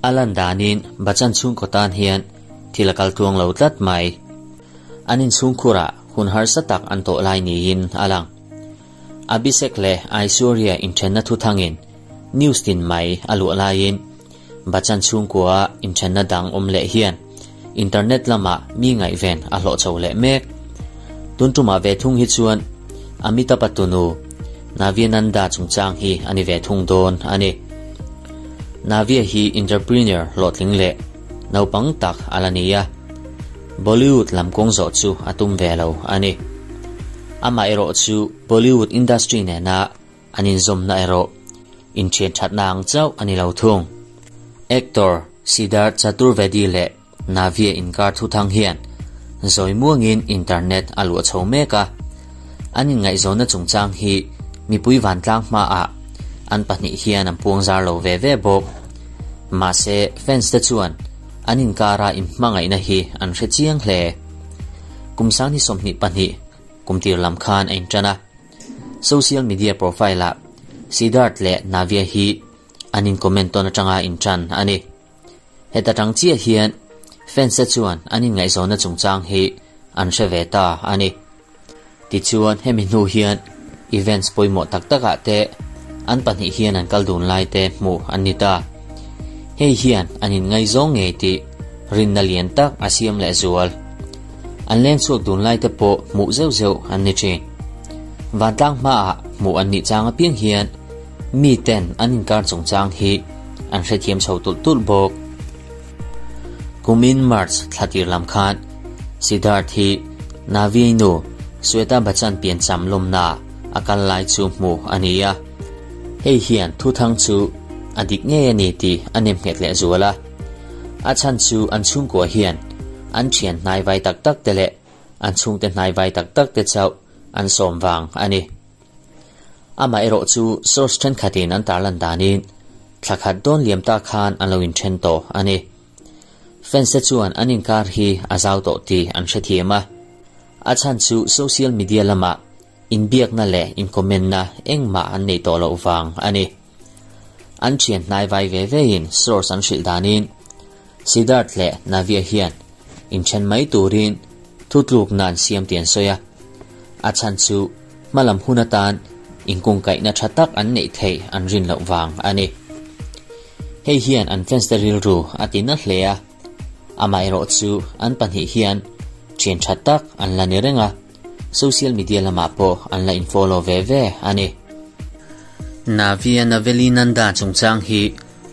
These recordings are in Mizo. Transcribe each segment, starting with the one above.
A lan danin Bachchan chhungkaw tan hian thil a kal tluang lo tlat mai. An inchhungkhurah hun harsa tak an tawh lai niin a lang. Abhishek leh Aishwarya inthenna thu thangin news tin mai a luah laiin Bachchan chhungkua inthenna dang awm leh hian internet lamah mi ngaihven a hlawh chho leh mek. Tun tumah ve thung hi chuan Amitabh a tunu Navya Nanda chungchang hi a ni ve thung dawn a ni. Navya hi entrepreneur hlawhtling leh naupang tak a la ni a, Bollywood lam kawng zawh chu a tum ve lo a ni. Amaherawh chu Bollywood industry nena an inzawmna erawh inthian thatna ang chauh a ni lo thung. Actor Siddharth Chaturvedi leh Navya inkar thuthang hian zawi muangin internet a luah chho mek a, an inngaihzawnna chungchang hi mipui vantlang hmaah an pahnih hian an puangzar lo ve ve bawk. Mahse, fans te chuan an inkara inhmangaihna hi an hre chiang hle. Kum 2022 kumtir lam khan a intan a, social media profile-ah Siddharth leh Navya hi an in-comment tawn atanga intan a ni. Heta tang chiah hian fans-te chuan an inngaihzawnna chungchang hi an hre ve ta a ni. Tichuan, hemi hnu hian events pawimawh tak takah te an pahnih hian an kal dun lai te hmuh an ni ta. Hei hian an inngaihzawng ngei tih rinna lian tak a siam leh zual. An leng chhuak dun lai te pawh hmuh zeuh zeuh an ni thin. Vantlang hmaah hmuh an nih chang apiang hian mi ten an inkar chungchang hi an hrethiam chho tulh tulh bawk. Kumin March thla tir lam khan Siddharth hi Navi nu Shweta Bachchan piancham lawmna a kal lai chu hmuh a ni a. Hei hian thuthang chu a dik ngei a ni tih a nem nghet leh zual a. A chhan chu an chhungkua hian an thian hnaivai tak tak te leh an chhungte hnaivai tak tak te chauh an sawm vang a ni. Amaherawh chu source thenkhatin an tarlan danin thla khat dawn liam ta khan an lo inthen tawh a ni. Fans te chuan an inkar hi a zau tawh tih an hrethiam a, a chhan chu social media lamah inbiakna leh in-comment-na engmah an neih tawh loh vang a ni. An thian hnai vai ve vein source an hrilh danin Siddharth leh Navya hian inthen mai turin thutlukna an siam tih an sawi a, a chhan chu hmalam hun atan inkungkaihna tha tak an neih theih an rin loh vang a ni. Hei hian an fans te rilru a ti na hle a, amaherawh chu an pahnih hian thian tha tak an la ni reng a, social media lamah pawh an la in-follow ve ve a ni. Navya Naveli Nanda chungchang hi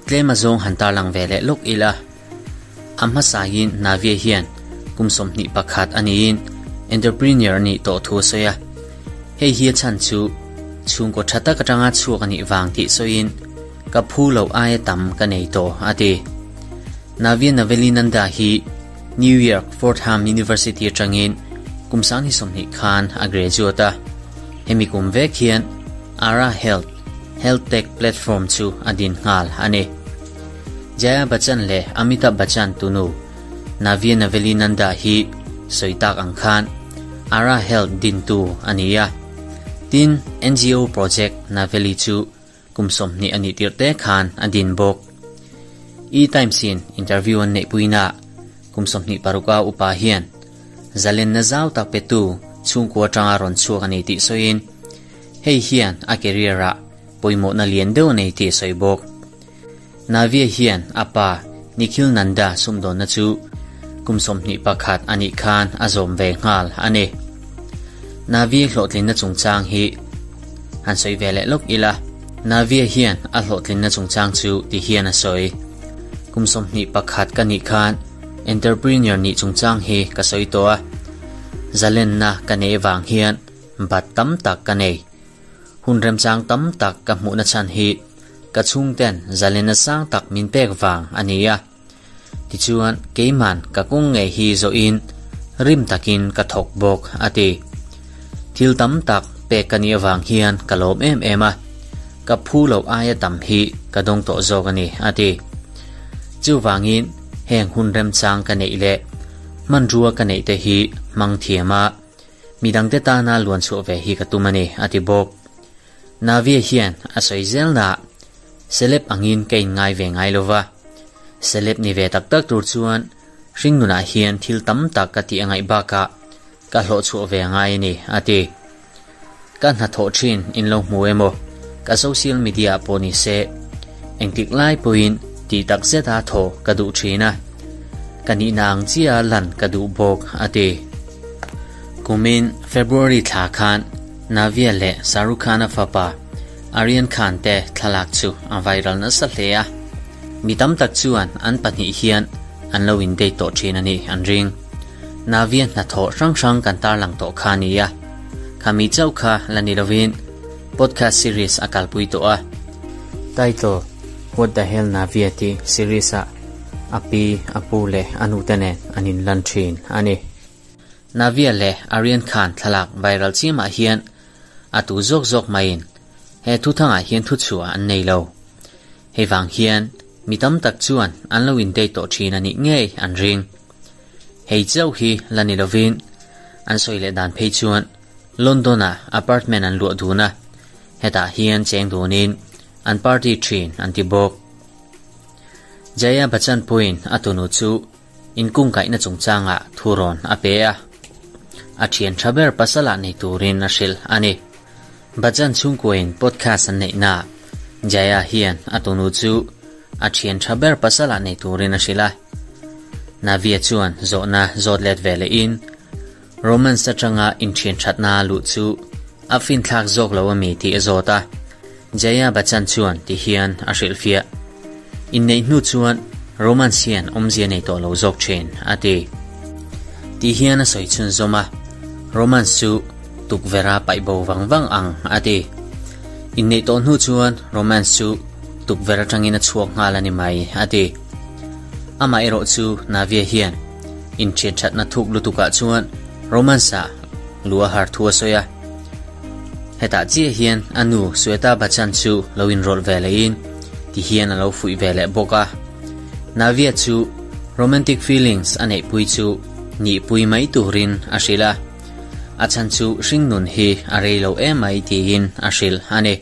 Tlem a zawng han tarlang ve leh lawk ila, a hmasain Navia hian kum 21 a niin entrepreneur a nih tawh thu a sawi a. Hei hi a chhan chu chhungkaw tha tak atanga chhuak a nih vang tih sawiin ka phu loh aia tam ka nei tawh a ti. Navia Naveli Nanda hi New York Fordham University atangin kum 2020 khan a graduate a, hemi kum vek hian Ara Health, Health Tech platform chu a din nghal a ni. Jaya Bachchan leh Amitabh Bachchan tunu Navya Naveli Nanda hi sawi tak ang khan Ara Health dintu a ni a. Tin, NGO project Naveli chu kum 20 a nih tirh te khan a din bawk. E-Times-in interview an neihpuinaah kum 26 a upa hian zalenna zau tak petu chhungkua atanga rawn chhuak a ni tih sawiin, Hei hian a career ah pawimawhna lian deuh a nei tih a sawi bawk. Navia hian a pa Nikhil Nanda sumdawnna chu kum 21 a nih khan a zawm ve nghal a ni. Navia hlawhtlinna chungchang hi han sawi ve leh lawk ila, Navia hian a hlawhtlinna chungchang chu ti hian a sawi, Kum 21 ka nih khan entrepreneur nih chungchang hi ka sawi tawh a, zalenna ka neih avang hian Bat tam tak ka nei. Hun remchang tam tak ka hmuhna chhan hi ka chhungten zalenna sang tak min pek vang a ni a. Tichuan keiman ka kung ngei hi zawhin rim takin ka thawk bawk a ti. Thil tam tak pek ka nih avang hian ka lawm em em a, ka phu loh aia tam hi ka dawng tawh zawk a ni a ti. Chuvangin heng hun remchang ka neih leh hmanrua ka neih te hi hmang thiam a, Midangte tana luan chhuah ve hi ka tum a ni, a ti bawk. Navia hian a sawi zelnaah Celeb angin ka inngai ve ngai lo va, celeb ni ve tak tak tur chuan hringnunah hian thil tam tak ka tih a ngaih bakah ka hlawhchhuah ve a ngai a ni, a ti. Ka hnathawh thin in lo hmu emaw, ka social media ah pawh ni se, engtik lai pawhin tih tak zeta thaw ka duh thin a, ka nihna ang chiah lan ka duh bawk, a ti. Kumin February thla khan Navya leh Shahrukh Khan-a fapa Aryan Khan te thlalak chu a viral nasa hle a, mi tam tak chuan an pahnih hian an lo in date tawh thin a nih an ring. Navya hnathawh hrang hrang kan tarlang tawh kha a ni a, khami chauh kha la ni lovin podcast series a kalpui tawh a. Title, What the Hell Navya tih series ah a pi, a pu leh a nute nen an inlan thin a ni. Navya leh Aryan Khan thlalak viral chiamah hian a tu zawk zawk maiin he thuthangah hian thuchhuah an nei lo. Hei vang hian mi tam tak chuan an lo indate tawh thin a nih ngei an ring. Hei chauh hi la ni lovin an sawi leh dan phei chuan London-ah apartment an luah dun a, hetah hian cheng dunin an party thin an ti bawk. Jaya Bachchan pawhin a tunu chu Inkungkaihna chungchangah thurawn a pe a, a thian tha ber pasalah nei turin a hrilh a ni. Bachchan chhungkuain podcast an neihnaah Jaya hian a tunu chu a thian tha ber pasalah nei turin a hrilh a. Navya chuan zawhna zawt let ve lehin romance atanga inthian thatna luh chu a finthlak zawk lo ami tih a zawt a. Jaya Bachchan chuan ti hian a hrilhfiah. Inneih hnu chuan romance hian awmzia nei tawh lo zawk thin, a ti. Ti hian a sawi chhunzawm a, romance chu tukverha paih bo vang vang ang, a ti. Inneih tawh hnu chuan romance chu tukverh atangin a chhuak nghal a ni mai, a ti. Amah erawh chu Navya hian inthian thatna thuk lutukah chuan romance-ah lu a har thu a sawi a. Hetah chiah hian a nu Sweta Bachchan chu lo inrawlh ve lehin ti hian a lo fuih ve leh bawk a. Navya chu romantic feelings a neihpui chu nihpui mai turin a hrilh a, a chhan chu hringnun hi a rei lo em mai tiin a hrilh a ni.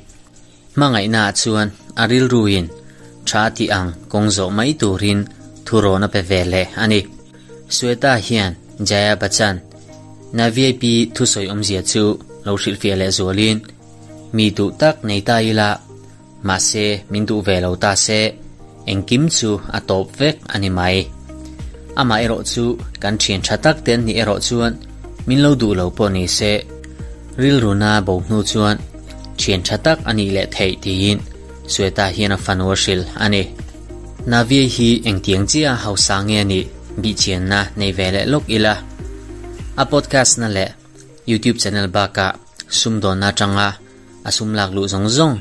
Hmangaihnaah chuan a rilruin tha tih ang kawng zawh mai turin thurawn a pe ve leh a ni. Sweta hian Jaya Bachchan na vip thusawi awmzia chu lo hrilhfiah leh zualin, Mi duh tak nei ta ila, mahse min duh ve lo ta se, engkim chu a tawp vek a ni mai. Amah erawh chu kan thian tha tak te an nih erawh chuan min lo duh lo pawh ni se, rilruna bo hnu chuan thian tha tak a nih leh theih tiin Sweta hian a fanu a hrilh a ni. Naviei hi engtiang chiah a hausa nge a nih bihchianna nei ve leh lawk ila. A podcast na leh YouTube channel bakah sumdawnna atanga a sum lak luh zawng zawng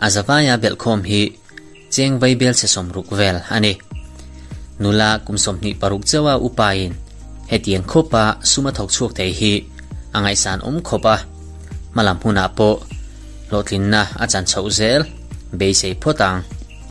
a zavaia belhkhawm hi cheng vaibel chhe 60 vel a ni. Nula kum 26 chauha upain hetiang khawpa sum a thawk chhuak thei hi a ngaihsan awm khawp a, hmalam hunah pawh hlawhtlinna a chan chhoh zel beisei phawt ang.